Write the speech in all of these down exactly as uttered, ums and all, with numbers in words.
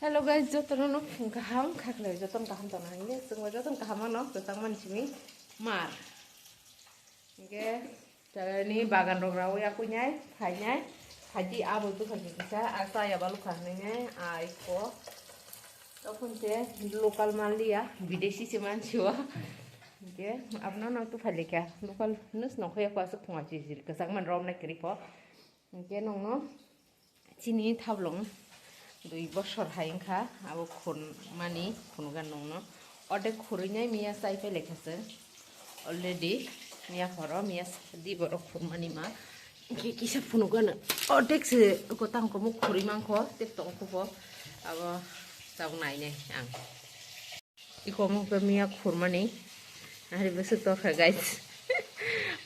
Hello guys, jotono no phung kaham, khaklai jotono kaham tongna hingke, chwngbo jotono kaham ano, kwchangmani simi mar. Hingke, tani bagan rok rawi yakuinai, phainai, phaidi abo dukha kisa, asa ya balu kha hwnwi nai, ai ko. Tokon se local mal liya, bidesi se mansiwa. Hingke, abno no tu phailika, local nus nokho ya ko asuk phunga chijil, kwchangmani romna kiri ko. Hingke nongno. Chini thablong dui bosor hai wngkha abo khurmani, phunugan nongno. Ordek khurui nai miya chai pailai kha chwng already. Miya horo miya di borok khurmani ma. Hingke kisa phunugano ordek se kwtang komo khurui mankho tei tongkhubo abo tabuk nainai ang. Iko mokhe miya khurmani. Ari bwswk torkha, guys.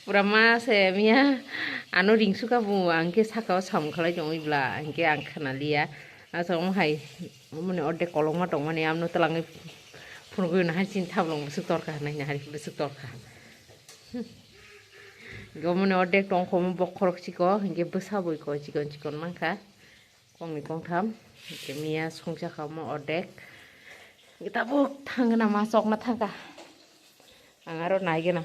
Pura ma se miya ano ringsuka bu, ang khe saka o samung khlai tongwi bla, ang khe ang khna liya. Asa omo hai, omoni ordek kolokma tongmani, amno twlangwi phunugwi nahar chini thablong bwswk torkha hwnwi nahar bwswk torkha. Omoni ordek tongkho omo bokhorok chiko, hinkhe bwsa bui ko chikon chikon mankha. Kongni kongtham, hingke miya songcha kha omo ordek. Hingke tabuk thangna ma chokna thangkha. Ang aro naigena.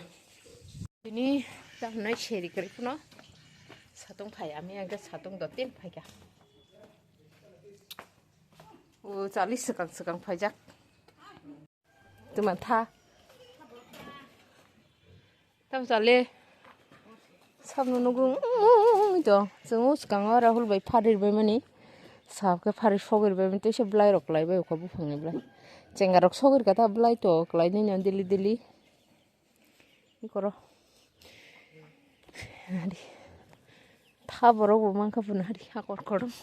Tini tamnai seri kwrwi phano satung phai, ami hingke satung do tin phaikha. O chali swkang swkang phaijak. Tuma tha. Tam chale. Sabno nugo, mm, to. Chwng swkango Rahul bai pharir bai mani. Sab khe pharir sogir bai mani, tei se blai rok klai bai ukha buphang ni blai. Chenga rok sogir kha ta blai to klai nini dili dili. Ikoro. Hari. Tha borok bo mankha phano hari hakor korom.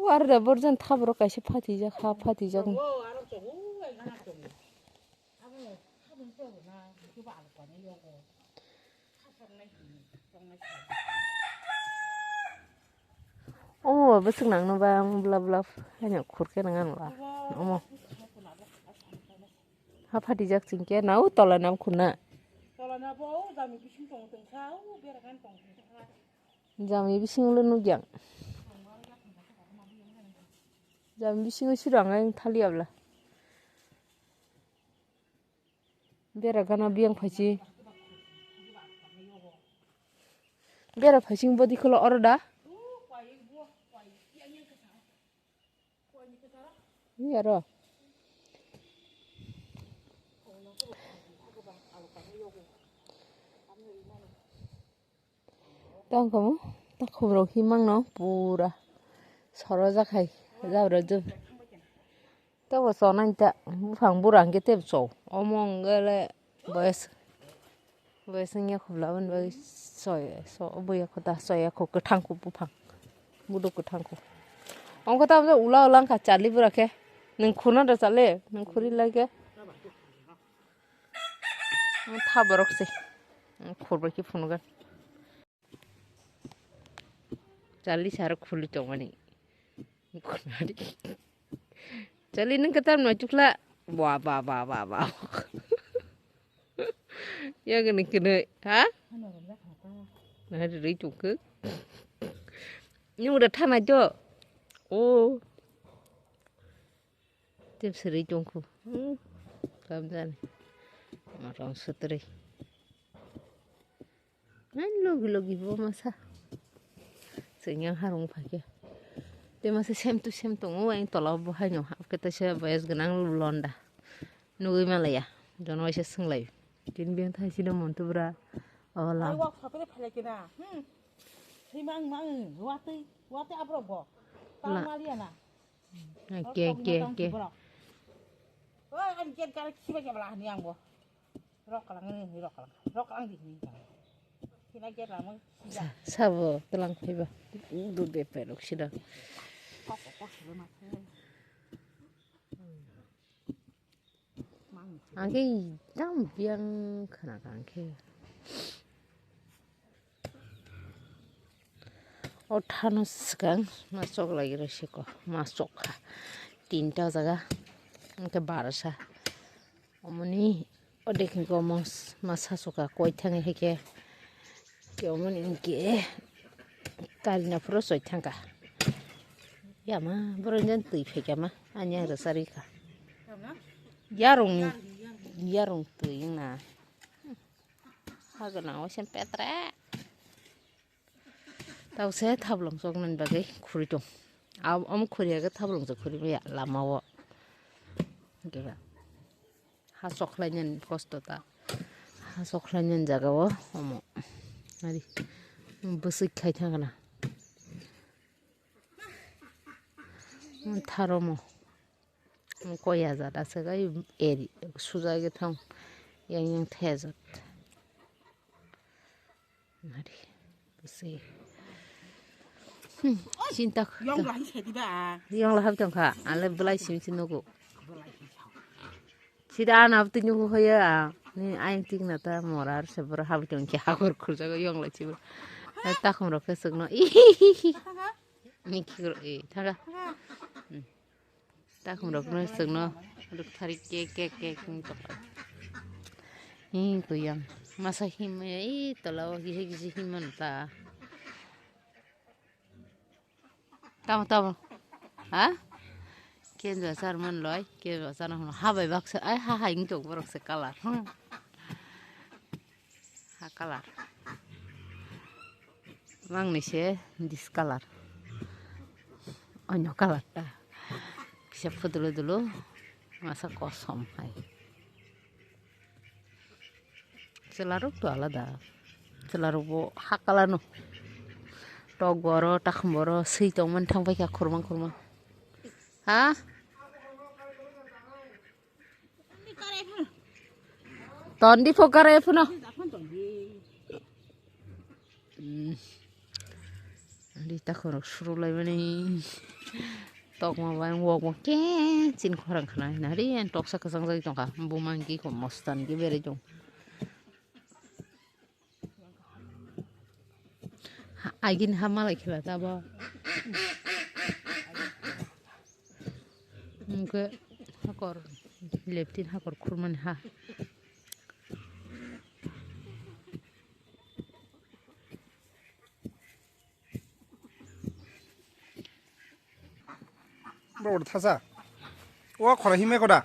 War da borjan thaborok kaisa phatijak, ha phatijak. Omo bwswk nangno ba, omo bla bla haino khurkhe nang ang ba. Omo. Ha phatijak chwngkhe, nao tola nam khuna. Tola na bo, jami bising tong tong sa, o bera kan tong tong sa. Jami bisingo le nukya. Jami bisingo siro ang ayang thaliya bla. Bera gana biyang phaisi. Bera phaising bodi kholo oro da. Ni aro. Tang kamu, tak khumrok himang no pura soro jakhai, jabra jub. Tabo chonai ta, buphang bura hingke tebo cho. Omo hingke le boyes, boyes wngya khobla aboni bagwi soya, so, buya kho ta, soya kho, kwthang kho buphang. Buduk kwthang kho. Ongkha ta ula ula wngkha chali bura khe. Nwng khuna da chale, nwng khuri lai khe. Tha borok se. Khurbai khe phunugan. Chali saro khuli tongmani. Chali nung katam no chukla. Ba, ba, ba, ba, ba. Ya gini kene, ha? Nari rui tungke. Ini udah tanah jo. Oh. Tip seri tungku. Hmm. Kam jani. Orang seteri. Nang logi logi bo masa. Sengya harung phake. Te masa sem tu sem tongo, ang tola bo haino hapke ta se boyes gwnang londa. Nugui malaya. Jono waisa swnglai. Tin biyang thai sino montu bra. Ola. Ai wak phapele phale kina. Hmm. Thima ang mang. Watui. Watui abrok bo. Tang maliya na. Ke, ke, ke. Oi, ang get kare khiba ke bala ni ang bo. Rok kalang ni, rok kalang, rok kalang di ni. Kina get lama. Sabo telang phaiba. Udu de perok sida. Angke dam biang khana kangke. O thano swkang ma chok lagi rw siko, ma chok kha tinta o jaga, hwnkhe barsa. Omoni Ode khe go mos-, masa suka koi thang hai khe. Khe omo ni hwn khe kari na phuru soi thang kha. Yama borok jen twi phai kha ma ani ang rwchar ri kha. Yarung, yarung twi wng na. Ha gana o sen petre. Tau se thablong choknani bagwi khuri tong. Am-, am khuri age thablong chok khuri maya lama o. Hwnkhe ba ha chokhlainani kosto ta. Ha chokhlainani jaga o omo. Ari bwswk khai thang gana. Tharomo. Koi ajat aswk ai eri suja ge thang yang yang thai ajat. Nari bwswi. Hmm, sinta. Yong lahai se diba. Yong lahai tong kha. Ale belai sim sim nugo. Sida ana twi nugo hoya. Ni ayang tik na ta mora ar se bor habi tong khe hakor khurjago yong lai chibo. Takhum rok khe sukno. Ni khigro e thaga. Hmm. Takhum rok no sukno ruk thari kek kek kek wng tong kha. Hi kuyang masa him maya i tola o kisa kisa him mano ta. Tamo tamo. Ha? Kenjo sar man loi, kenjo sar no ha bai baksa ai ha ha wng tong borok se kalar. Hmm. Ha kalar. Mangni se dis kalar. Onyo kalar ta. Kisa pudulu dulu. Masa kosom hai. Chwlarok to alada. Chwlarok bo ha kalar no. Tok boro, takhum boro, swi tongmani thang paikha khurmang khurmang. Ha? Tondi phokare phuno. Di takhorok surulai mani. Tokma bai wok wok ke chin khorang khna hinari en toksa kwchang jai tongkha. Bumang ki ko mostan ki bere jong. Ha, agini ha malai khela ta bo. Hwnkhe hakor, leptin hakor khurmani ha. Bro, thasa. O khora himai koda.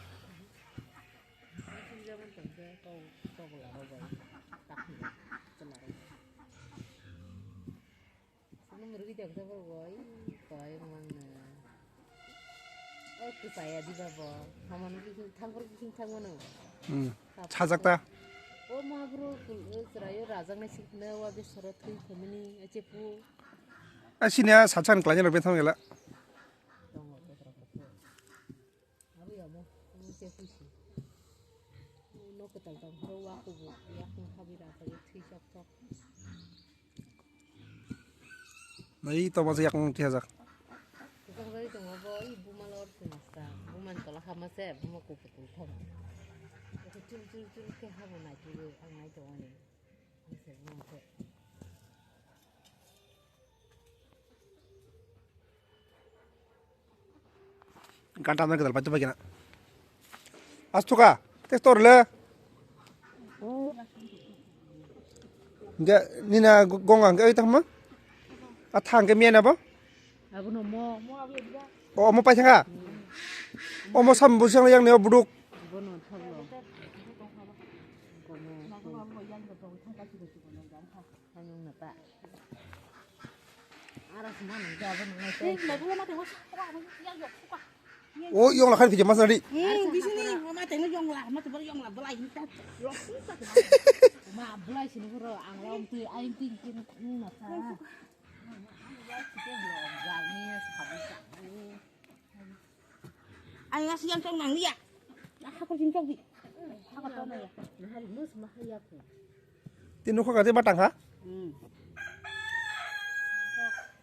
Hmm. Sajak ta. O ma bro, kul-, o chwraio rajaknai sikno, wa besoro thwi thumani, eche pu. A sini a sacha ni klai rok bethang gela. Abo ya mo, abo se puisi. Nok kwtal tang phuru wa kubu, yakung khabi ra khabi thwi sok sok. Nai to ma yakung thwi hajak. Kwchang jagwi tongo bo, i buma lor se masta. Buma ni tola hama se, buma kubu twi thang. Eko chul chul chul khe habo nai twi ang nai tongo ni. Ang se buma se. Ganta mai kedal pai tupai kena. Astuka, tes tor le. Nge nina gonga nge oi tangma. Atha nge miya na bo. Abono mo. O mo pai thanga. O mo sam busang yang ne buduk. Abono thaglo. Gomo. Hayung na ta. Ara sima nang ja ba nang nai. O yong la khan kije mas nadi. Hmm, bisini mama tengno yong la, mama tengno yong la, belai ni ta. Ma belai sini bro, ang la om tui, aing ting kin, hmm, na ta. Ang ya siang tong nang ya. Aku jin tong di. Aku tong ya. Nahari mus mah ya pun. Tin nokha kate batang ha? Hmm.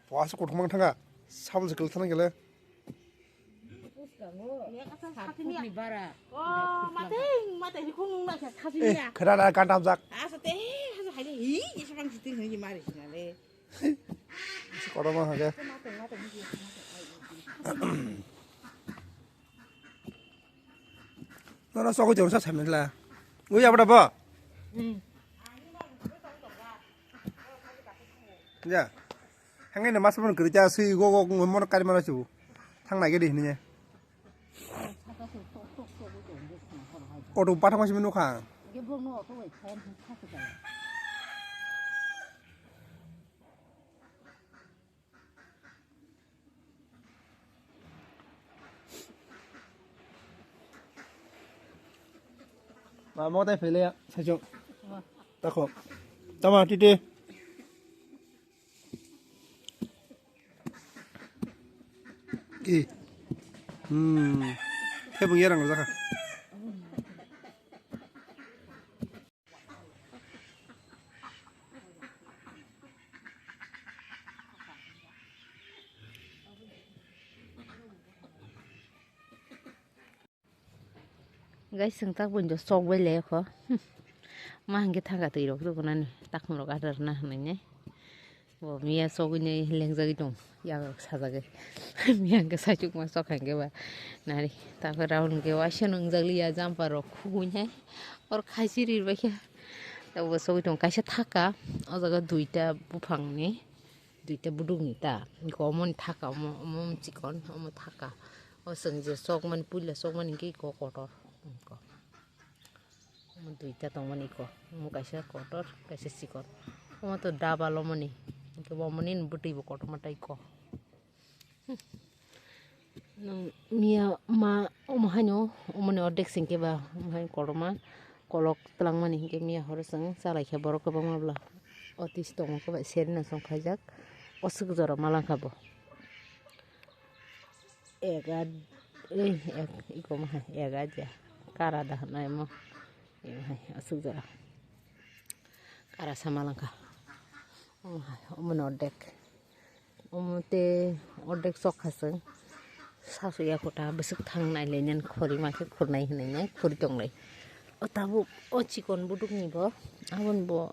Puas kothok mang thanga. Sabul sekal thana gele. Ni bara. Oh, mateng, mateng ni khung nung na kha thasi ni ya. Khara na kan tam jak. Asa te, asa hai ni. Hi, asa kan siting ni mari na le. Kotorma hake. Nono sogwi tongsa saimantla. Ui abra bo. Hmm. Ja. Hangai na mas mon kri ja sui go go mon kari mara chu. Thang nai ge di ni. Auto pathang ma simi nukha. Ma mo tai phele ya, sajo. Tako. Tama titi. I. Hmm. Khe bung yarang rwjak kha. Guys, chwng tak buino sok bai le kho. Ma hwnkhe thangka twi rok tukunani takhum rok adar na hwnwi nai. Bo miya sogwi nai lengjagwi tong, yak rok sajagwi. Miya hwnkhe saichukma sok hwnkhe ba nari. Takhe round hwnkhe waisa nwngjak liya jumper rok khugui nai. Or khaisi ri bai khe. Tabuk sogwi tong kaisa thaka, o jaga duita buphangni. Duita budukni ta, iko omoni thaka, omo, omo chikon, omo thaka. O chwng je sokmani, puila sokmani hwnkhe iko kotor. Iko. Omo duita tongmani iko. Omo kaisa kotor, kaisa chikon. Omo to double omoni. Hwnkhe bo omoni bwtwi bo kotorma ta iko. Nwng miya ma omo haino, omoni ordek singke ba, omo haino kotorma kolok twlangmani hinkhe miya horo chwng chalaikha borok kwbangma bwla. Otis tongo khe bai serino chwng khaijak, oswk jora malangkha bo. Ega, ei, ek, iko ma hai, ega ja, kara da hwnai mo, ego hai, aswk jora, kara sa malangkha, omo hai, omo ni ordek. Omo tei ordek chokha chwng sasu ya kota bwswk thang nai lai nani khori ma khe khurnai hinwi nai khori tong lai. O tabuk o chikon buduk ni bo aboni bo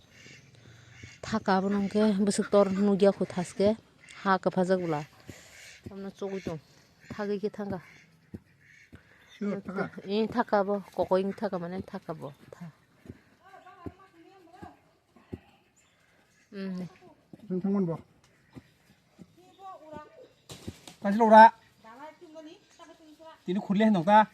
thaka abono hwnkhe bwswk tor nugya khu thaske ha kwphajak bwla abono chugui tong thagwi khe thangkha. Sure, thaka. Eh, thaka bo kokoi wng thaka mane thaka bo tha. Hmm. Nang thangman bo. Kasil ora. Tini khurle hin ta.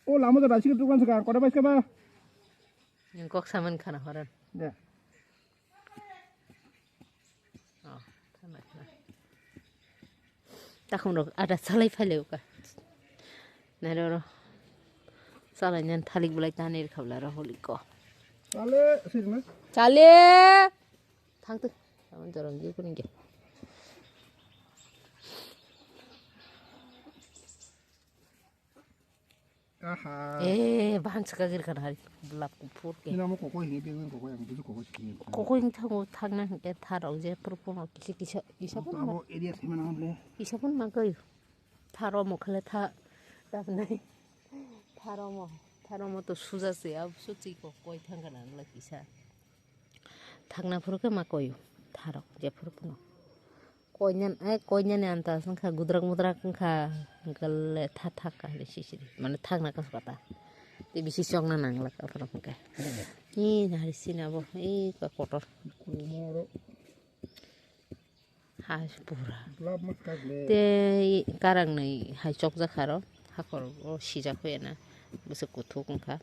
O lama da raisi tukang saka kota bai saka ba. Yang kok saman khana horan. Ya. Oh, tama, tama. Takhum rok ada salai phai lai uka. Nai ro ro. Salai nan thalik bulai tanir khabla ro holiko. Chale, sirna. Chale. Thang tu. Tama jorong ji kuning ge. Aha. Eh, bahan saka gir kan hari belap kuphur ke. Ini amo kokoi hini, bego kokoi, ang buju kokoi sini. Kokoi ini thango, thangna hingke tharok je purpung kisa, kisa, kisa pun ma. Abo area sima nang le. Kisa pun ma koi. Tharo mo khale tha, dab nai. Tharo mo, tharo mo to suja se, ab suchi kokoi thangka nang le kisa. Thangna phuru khe ma koyu, tharok je phuru phano. Koinyan, eh, koinyan ni antas wngkha, gudrak mudrak wngkha, hwnkhe le tha thak kha hinwi sisiri. Mane thakna kha sokha ta. Tei bisi chokna nang lakha aphano hwnkhe. Ee, nari sina bo, ee, kotor. Ha, pura. Tei karang nai hai chokjak kha aro, hakor o sijak hoyana, bwswk kuthuk wngkha.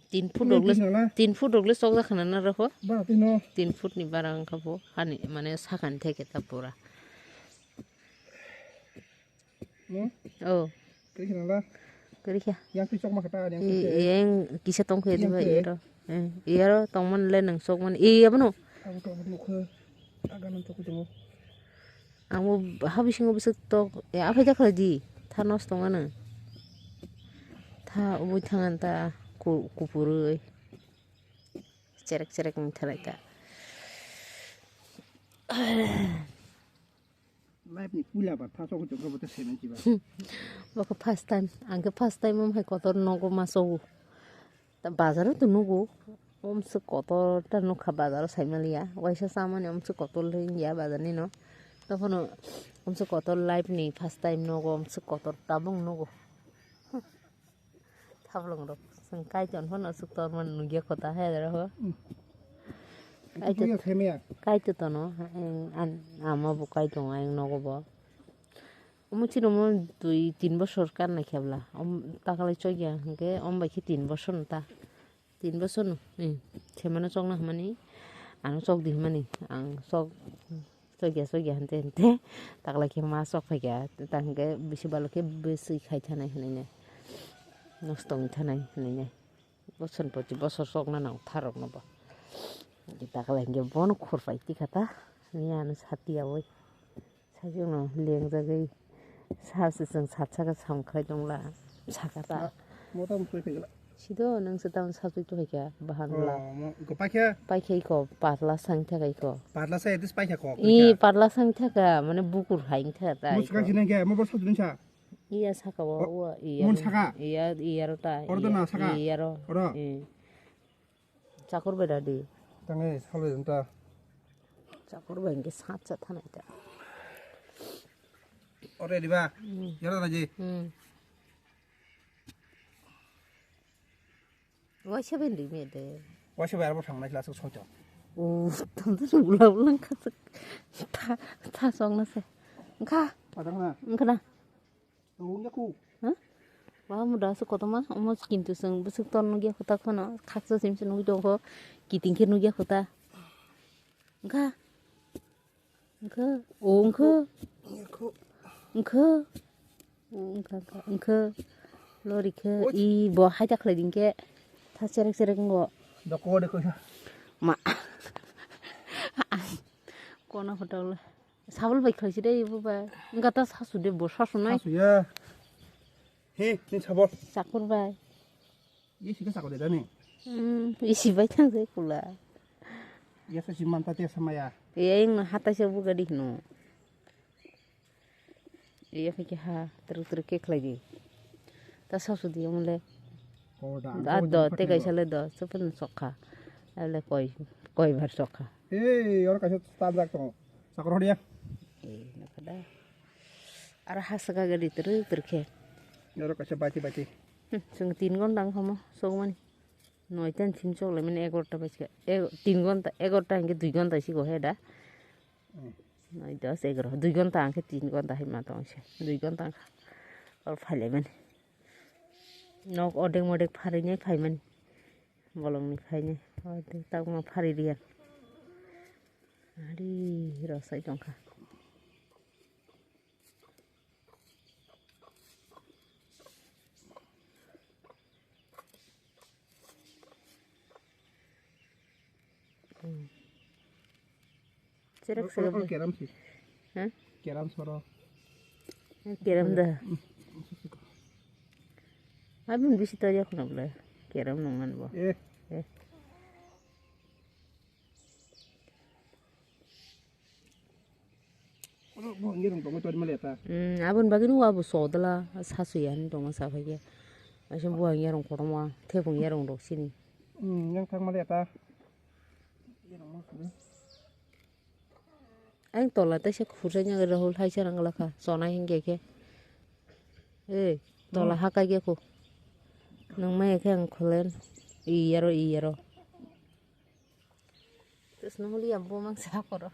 Tin foot rok le, tin foot rok le chokjak khna na rokho. Ba, tino. Tin foot ni bara wngkha bo, hani, mane, sakani theke ta pura. No? Oh. Kiri khna la? Kiri kha. Yang twi chokma khata, yang twi. Yang kisa tongkhe diba, iyaro. Eh, iyaro tongman le nang chokman. Iyabo no. Abo to abo nukho. Aga nang chokwi tongo. Ang bo ha bisingo bwswk tok, ya, aphai da khlai di, tha nosto wngya nw. Tha ubui thangya ta ku-, kupurwi. Cherek cherek wng thalai ta. Life ni puila ba tha sok jok bo ta semen chiba. Bo khe first time, ang khe first time wng hai kotor nogo ma sogo. Ta bazar o to nugo, omswk kotor ta nukha bazar o saimaliya, waisa chamani omswk kotor le wngya bazar ni no, tokhono Omswk kotor life ni first time nogo, omswk kotor tabung nogo. Thaplong rok, chwng Kaitor phano aswk tormani nukya kho ta, hai da ho. Hmm. Kaitor, Kaitor tono, ang, ang, ama bo Kaitor ayang nogo bo. Omo chini omo dui tin bosor kan naikhe bwla. Om, takalai chokya hinkhe om bai khe tin bosor no ta. Tin bosor no, hmm, semano chokna hwnmani, ano chok di hwnmani, ang chok, chokya, chokya hwnte, hwnte, takalai khe ma chok phaikha, ta hinkhe bisi balo khe bwswi khai thanai hwnwi nai, nosto wng thanai hwnwi nai, bosor ni poti bosor chokna nang tharok no bo, takalai hinkhe bono khurpai tikha ta, hwnwi ano satiyaui. Sajwkno lengjagwi sa se chwng sat saka samkhlai tongla, saka ta. Mota motoi phaikla. Sido nwng se tamni sajwk to phaikha, bahan bwla. Oh, mo-, iko paikha? Paikha iko, patla sang thaka iko. Patla sa edis paikha kok. I, paikha. Patla sang thaka, mane bukur hai thaka ta iko. Mo saka jinai khe, mo bor sajwk sa. Iya saka o, o, iya. Mon saka? Iya, iya ro ta. Oro to na saka? Iya ro. Oro? I. Chakur bai dadi. Tangai salai danta. Chakur bai hingke sat sat thanai ta. Ore diba? Hmm. Yara dana ji. Hmm. Waisa bai di me de. Waisa bai arbo thang nai last song chong. O, tam to bula bula khasuk. Tha, tha song na se. Engkha. Padang na. Engkha na. Wngya ku. Ha? Ba muda se kotorma, omo kintu chwng bwswk tor nukya kho ta phano, khaksa sim se nugwi tongkho, kiting khe nukya kho ta. Wngkha? Wngkha? O wngkha? Wngkha? Wngkha? O wngkha, wngkha, wngkha. Lori khe, oi. I bo hai ta khlai ding khe, tha cherek cherek wngo. Doko de kho. Ma. Kona photo le. Sabul bai khlai si dai bo bai. Wngkha ta sasu de bo sasu nai. Sasu ya. He, ni sabul. Chakur bai. Ye sika chakur de dani. Hmm, isi bai thang sai kula. Ye sa si man ta te samaya. Ye ing hatai se bu gadi hino. Ye phi ke ha, truk truk ke khlai di. Ta sasu di mole. Koda, Da koda do, te pakai kaisa do. Le do, sepun sokha. Ale koi, koi bar sokha. Hey, oro kaisa tanjak tongo. Sakor horia. Eh, nakada. Ara hasaka gari turu turkhe. Oro kaisa bati bati. Hmm, chwng tin gonta wngkha mo, sokmani. Noita ni simi chok laimani egarota baisika. Eg-, tin gonta, egarota hinkhe dui gonta siko he da. Hmm. Noi, dos, egaro. Dui gonta hinkhe tin gonta hai ma tong se. Dui gonta wngkha. Oro phailaimani. Nok odek modek pharinai phaimani. Bolongni phainai. Odek tabukma phari riya. Ari rosai tongkha. Hmm. Cherek, o, o, cherek o, de. Keram si. Ha? Keram soro. Eh, keram da. Hmm. Abin bisi to ya khuna bla. Keram nong man bo. Eh. Eh. Oro bo hwnwi rwng tongwi tongmani ta. Hmm, aboni bagwi nw abo sodla, sasu ya hwnwi tongma sa phai khe. Aisa buha hwnwi rwng kotorma, thebung ya rwng rok sini. Hmm, yang thangmani ta. Ang tola teisa khursa nya Rahul hai sa rang lakha, chonai hingke khe. Ei, tola hmm. Hakai khe khu. Nang mai khe ang kholen. Iyaro, iyaro. Terus nang liya bo mang sa koro.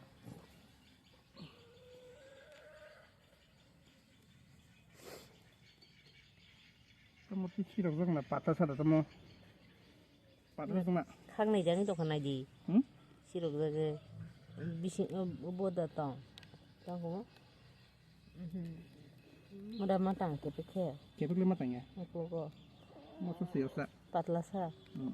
Tamo tu sirok jak na pata sada tamo. Pata jak na. Khak nai jani dokha nai di. Hmm? Sirok jak bising boda tong. Tong ko. Mhm. Moda matang kepek khe. Kepek le matang ya. Eklogo. Moso sirok sa. Patla sa. Hmm.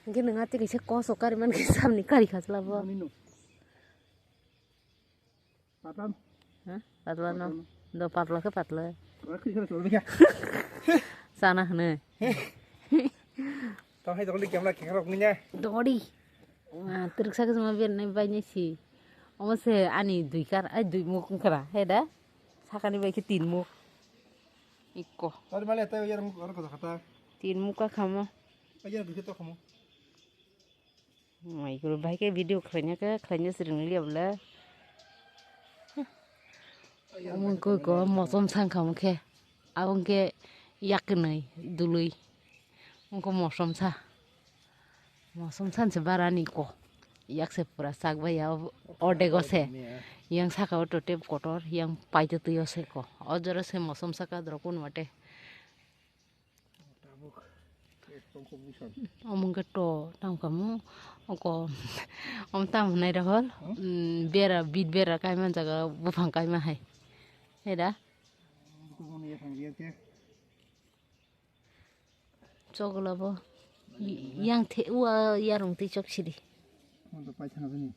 Hingke nang ati kaisa koso kari man khe samni kari khasla bo. Ani no. Patla no. Ha? Patla no. Patla no. Do patla khe patla. Patla khe patla khe. Sana hne. Tong hai tongli camera khekha rok ni ne. Dori. Ah, twrwksa kwchwma bernai bainai si. Omo se ani dui kar, ai dui muk wngkha ra, he da? Sakani bai khe tin muk. Ikko. Tori mali atai yar muk aro kaza khata. Tin muk ka khamo. Ai yar dui khe to khamo. Mai guru bai khe video khlaina khe khlaina siring liya bole. Omo koi ko mosom sang khamo khe. Abong khe yak kwnwi dului. Wngkha mosom sa. Mosom san se barani ko. Yak se pura sak bai ya, ordego se. Yang saka o tote kotor, yang paito tuyo se ko. O jora se mosom saka drokun wate. Omong ke to, tam kamu, oko, om tam nai rahol, mm, bera, bit bera kai man jaga, buphang kai ma hai. Heda? Chokla bo. Yang the ua yarung tei chok sidi. Mon to pai thana bini.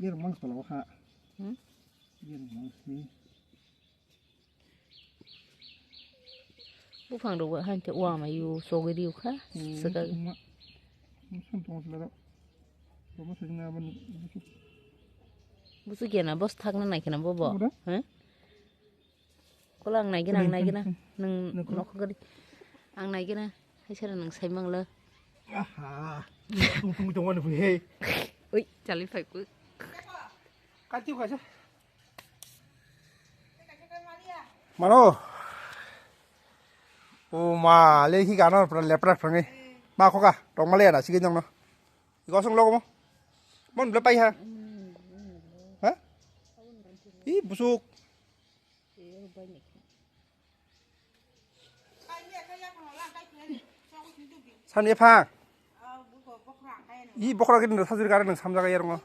Yarung mang sala ha. Hmm? Yarung mang sini. Buphang rok han te ua ma yu sogwi riu kha. Hmm, saka. Ma. Sam tong sala. Robo sajna ban. Busu gena bos thakna nai khena bo bo. Ora? He? Kola ang naigena, ang naigena. Nung nokho gari. Ang naigena. Hai sara nung saimang lo. Aha. Tung tung tung wani pui he. Ui, chali phai ku. Kati kaisa. Mano. O ma, le hi gano pra lepra prangi. Ma khoka, tong male na sigi jong no. Igo song logo mo. Mon ble pai ha. Ha? I busuk. San ephang. I bokhorok gini sajir gare nang samjaga yarung.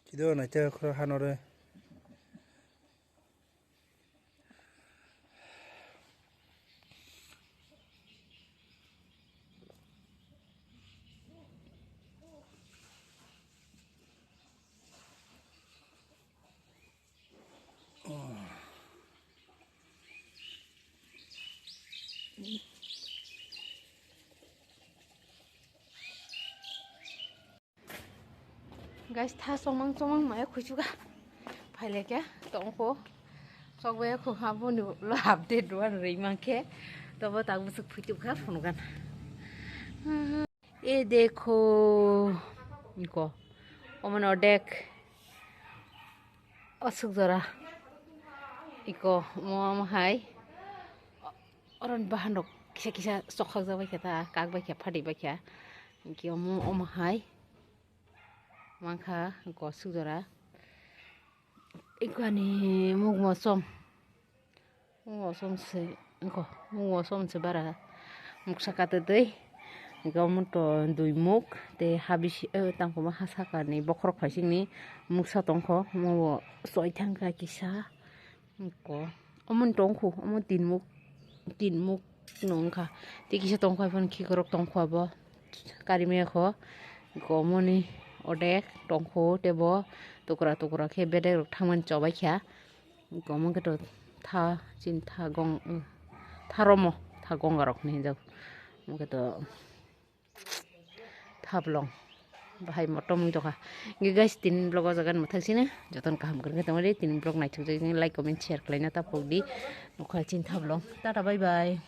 Chido naite khoro hanore. Guys, tha chongmang chongmang maya khuichuga. Phailekhe tongkho. Chokbaya kho ha boni ulo update rwan rwi mankhe. Tobo tak bwswk phuichukha phunugan. E dekho. Iko. Omon odek. Aswk jora. Iko omo hai. Oron bahan rok kisa kisa chokhak jak bai kha ta, kak bai kha, phadi bai kha. Hwnkhe omo, omo hai. Mankha gosuk jora. Ikwani mukmo som. Mukmo som se, wngkho, mukmo som se bara. Muksa kate tei. Wngkhe omo to dui muk. Tei habisi, eh, tangkoma ha sakani bokhorok phaisingni muksa tongkho. Omo bo soi thangkha kisa. Wngkho. Omo tongkho, omo tin muk, tin muk. No wngkha. Tei kisa tongkha, iphano khikrok tongkha bo. Karimaya kho. Gomoni odek tongkho tei bo tukra tukra khe bedek rok thangmani chobaikha. Gomon khe to tha chin tha gong tha romo tha gonga rok hinwi hinjak. Omo khe to thablong. Bahai motom wng tongkha. Hwnkhe guys, tini vlog o jaga ni mwthang sini jotono kaham kwrwngkhe tongmani, tini vlog naithokjagwi like, comment, share khlaina ta phokdi. Nokha chini thablong. Tata, bye bye.